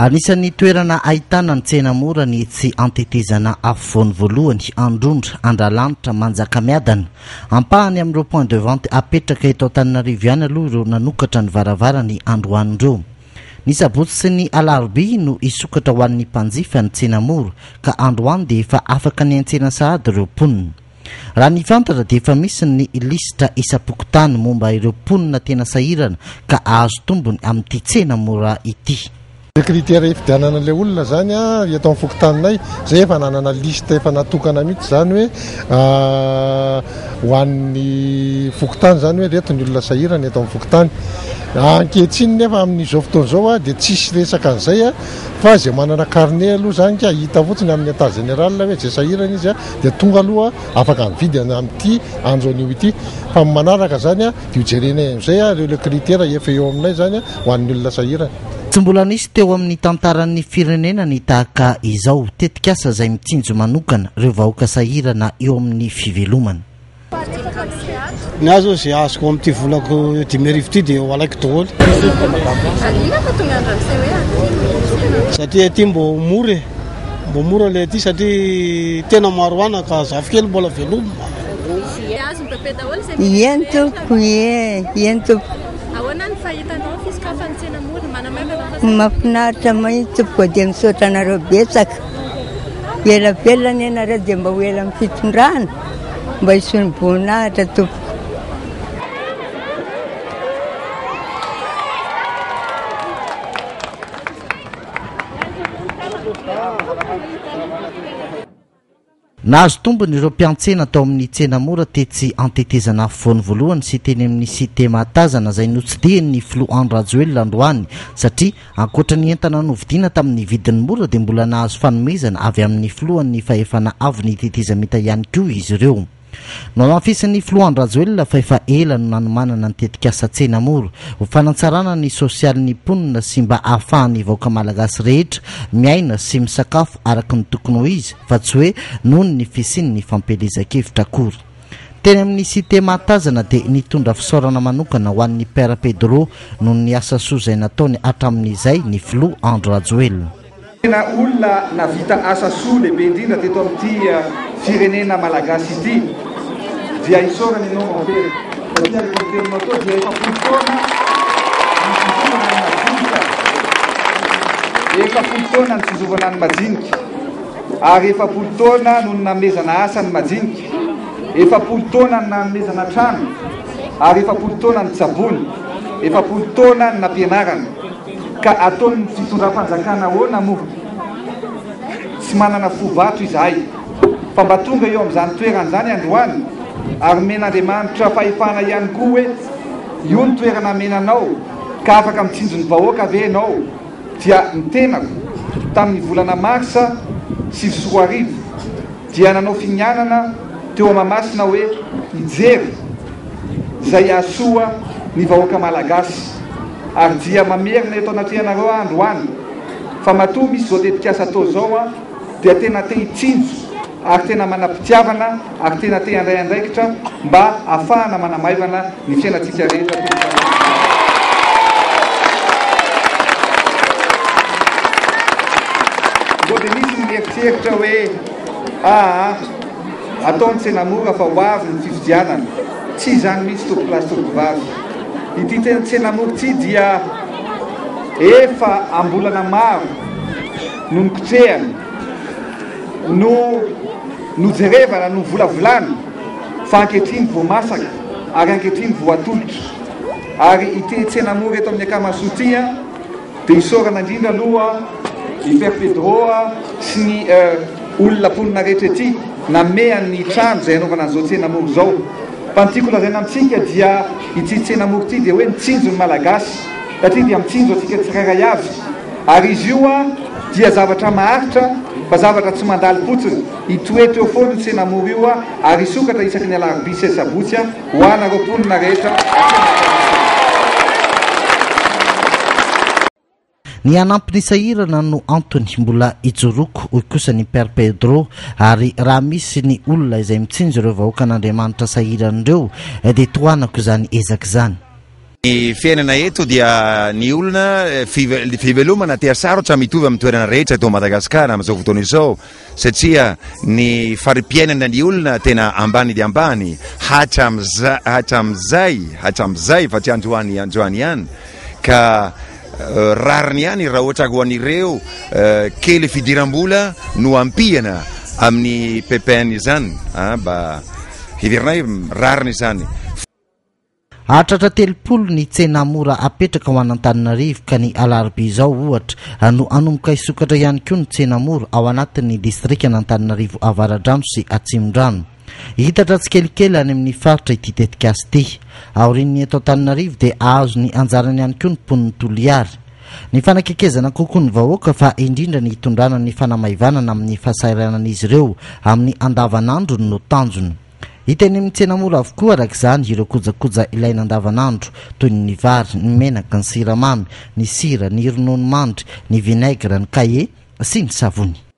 Anisan'ny toerana ahitana ny tsena mora ny etsy Antetezana afovoany voalohany, Androndra, Andralanitra, Manjakamiadana. Ampahany amin'ireo point de vente apetraka eto Antananarivo ihany aloha ireo nanokatra ny varavarany androany ireo. Ny sabotsy sy ny alarobia no hisokatra ho an'ny mpanjifa ny tsena mora ka androany dia efa afaka niantsena sahady ireo mponina. Raha ny fantatra dia efa misy ny lisitra isam-pokontany momba ireo mponina tena sahirana ka hahazo tombony amin'ity tsena mora ity. Ny critère hifidianana ilay olona izany eto amin'ny fokontaninay, izay efa nanana liste efa natokana mihitsy izany hoe ho an'ny fokontany izany hoe ireto ny olona sahirana eto amin'ny fokontany. Ankehitriny nefa amin'izao fotoana izao dia tsisy resaka an'izay fa izay manana carnet aloha izany ka hita fotsiny amin'ny état général hoe izay sahirana izy dia tonga aloha afaka mividy amin'ity andro anio ity. Fa ny manaraka izany dia ho jerenay amin'izay ireo le critère efa eo aminay izany ho an'ny olona sahirana. Tsy mbola nisy teo amin'ny tantaran'ny firenena ny tahaka izao tetikasa izay mitsinjo manokana ireo vahoaka sahirana eo amin'ny fivelomana. Ny ahy zao ze azoko amin'ity volako 5000 ity dia ho alaiko daholo. Satria aty mbô mora e, mbô mora le aty satria tena maro anaka, zafikely mbola velomina. Eny tompoko, ie, eny tompoko. Ahoana ny fahitanao ny fisokafan'ny tsena mora? Manamaivana fahasalamana. Mahafinaritra mahitsy tompoko dia misaotra anareo betsaka. Ela velona anie nareo dia mba ho ela amin'ny fitondrana. Mba hisian'ny voninahitra tompoko. Nahazo tombony ireo mpiantsena tao amin'ny tsena mora tetsy Antetezana afovoany voalohany sy teny amin'ny Cité Mahatazana izay notsidihin'ny filoha Andry Rajoelina androany satria ankoatra ny entana novidiana tamin'ny vidiny mora dia mbola nahazo fanomezana avy amin'ny filohan'ny fahefana avon'ny tetezamita ihany koa izy ireo. Nohamafisin'ny filoha Andry Rajoelina fa efa ela no nanomanana ny tetikasa Tsena Mora ho fanatsarana ny sosialin'ny mponina sy mba ahafahan'ny vahoaka malagasy rehetra miaina sy misakafo araka ny tokony ho izy fa tsy hoe noho ny fisian'ny fampielezan-kevitra akory. Teny amin'ny Cité Mahatazana dia nitondra fisaorana manokana ho an'ny Père Pedro noho ny asa soa izay nataony hatramin'izay ny filoha Andry Rajoelina. Tena olona navita asa soa lehibe indrindra teto amin'ity firenena malagasy ity dia isaorana ianao Mompera satria araka ny teninao teo dia 40 taona nitsinjovana ny madinika, 40 taona nitsinjovana ny madinika ary 40 taona no nanomezana asa ny madinika, 40 taona no nanomezana trano ary 40 taona nitsaboana, 40 taona no nampianarana. Ka ataon'ny fitondram-panjakana ahoana moa? Tsy manana fo vato izahay, fa mba tonga eo amin'izany toerana izany androany, ary omen'Andriamanitra fahefana ihany koa hoe io ny toerana amena anao, ka afaka mitsinjo ny vahoaka ve ianao? Dia ny tenako, tamin'ny volana marsa 2009, dia nanao finianana teo Mahamasina hoe hijery izay hahasoa ny vahoaka Malagasy ary dia mamerina eto anatrehanareo aho androany fa matoa misy izao tetikasa atao izao aho dia tena te hitsinjo ary tena manam-pitiavana ary tena te handray andraikitra mba hahafahana manamaivana ny fiainantsika rehetra tompoko. Mbô dia misy ny mieritreritra hoe aa atao ny tsena mora fa ho avy ny fifidianana. Tsy izany mihitsy tompokolahy sy tompokovavy. Ity tena tsena mora ity dia efa am-bolana maro no nikotrehana, no nojerevana, novolavolana fa ankehitriny vao masaka ary ankehitriny vao atolotra. Ary ity tsena mora eto amin'ny Akamasoa ity dia isaorana indrindra aloha i Père Pedro sy ny olona mponina rehetra ety nanome an'ny trano izay hanaovana an'izao tsena mora izao. Fa ny tiako lazaina amintsika dia ity tsena mora ity dia hoe mitsinjo ny Malagasy satria dia mitsinjo antsika tsirairay avy ary izy io dia zavatra maharitra fa zavatra tsy mandalo fotsiny. Hitoetra eo foana io tsena mora io ary hisokatra isaky ny alarobia sy asabotsy ho anareo mponina rehetra aty Madagasikara. Ny hanampy ny sahirana no antony mbola ijoroako, hoy kosa ny Père Pedro, ary raha misy ny olona izay mitsinjo ireo vahoakan'Andriamanitra sahirana ireo dia tohanako izany ezaka izany. Ny fiainana eto dia ny olona fivelomana tia sarotra mitovy amin'ny toerana rehetra eto Madagasikara amin'izao fotoana izao satria ny fari-piainana ny olona tena ambany dia ambany hatram'izay hatram'izay fa tsy androany androany ihany ka rariny ihany raha ohatra ho an'ireo kely fidiram-bola no ampiana amin'ny PPN izany mba heverinay rariny izany. Hahatratra 30 ny tsena mora apetraka ho an'Antananarivo ka ny alarobia izao ohatra no hanomboka hisokatra ihany koa ny tsena mora ao anatin'ny distrikan'Antananarivo Avaradrano sy Atsimondrano. Hihitatra tsikelikely any amin'ny faritra ity tetikasa ity. Aorian'ny eto Antananarivo dia hahazo ny anjarany ihany koa ny mponin'i Toliara. Ny fanakekezana kokoa ny vahoaka fa indrindra ny hitondrana ny fanamaivanana amin'ny fahasahiranan'izy ireo amin'ny andavanandrony no tanjona. Hita eny amin'ny tsena mora avokoa araka izany ireo kojakoja ilaina andavanandro toy ny vary, ny menaka, ny siramamy, ny sira, ny ronono mandry, ny vinaigre, ny kahie sy ny savony.